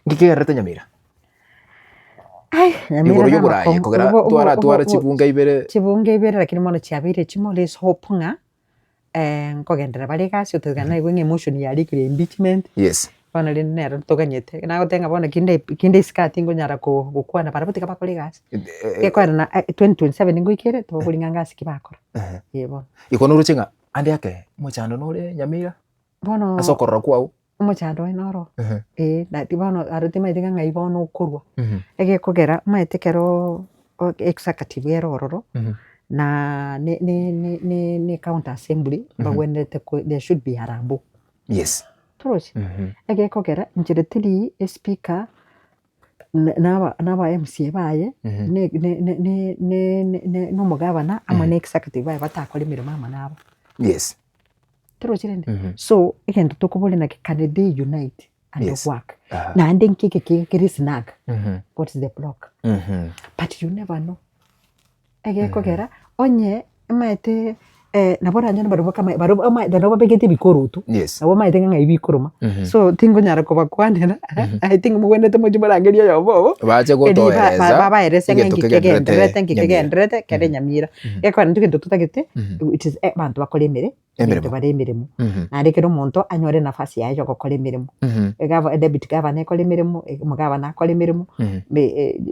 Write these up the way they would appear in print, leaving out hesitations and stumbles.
Nki kegererete Nyamira? Ai, Nyamira Igoro na y'oboraai, amakong'u. kogera Obo- obo- twaratwara obo- chibunge ibere. Chibunge ibere lakini bono chiabeire chimo, let's hope ng'a nkogenderera bare egasi otagete naigwe ng'a emotion yarikire impeachment. Yes. Bono rende nero toganyete, nagoteba ng'a bono kinde kinde isiko aa tingonyara ko gokwana barabwo tiga bakore egasi. Gekoerana 2027 ngoika ere, tobabori ng'a ngasi ki bakora, eh bono. Igo noroche ng'a ande ake omochando nore Nyamira Bono ase okorora kwao. Omochando oye noro, eh, naki bono aro timanyeti ng'a ng'ai bono okorwa, egekogera omanyete ekeroo executive ere ororo, na ne ne ne ne ne county assembly mbagwenerete ko there should be harambee. Yes. Torochi? Egekogera inchera teri espeaker na aba na aba MCA baye, ne ne ne ne ne ne na omogabana amo na executive baye batakore emeremo amo nabo. Yes. Torochi rende? So, egento tokoboria naki can they unite and Yes. work? Aha. Naende nki eke kere kere snag? What is the block? But you never know. Egekogera, onye omanyete nabo oranyore barobwo kama barobwo omanyete nabo babegete ebikoroto, Yes. nabo omanyete ng'a ng'ai bikoroma, so tingonyara kobakwanera, I think mobwenerete mochie morangerie oyomo obo, Bache erio ba- ba- gotoeresa babaerese ng'a egento nki kegendererete kegendererete nki Nyamira. kegendererete kere Nyamira. Gekogera intwe egento totagete, it is abanto bakore emere. Emeremo. Abanto bare emeremo. Naende kera omonto anyore enafasi yaye ya ogokora emeremo. Egava deputy governor ekore emeremo, omogavana akore emeremo,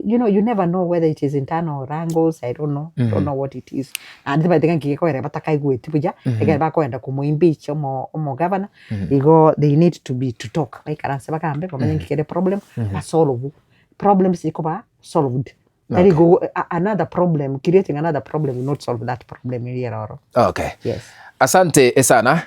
you know you never know whether it is internal wrangles, I don't know, don't know what it is. Naende tibaete ng'a nki gekogera batakaigweti buya, ekero bakogenda komoimpeach omo omogavana, igo they need to be to talk, baikaranse bagambe bamanye nki kere problem, basolve, problems chikoba solved. Tari go another problem, creating another problem will not solve that problem eria ere ororo. Okay. Yes. Asante sana.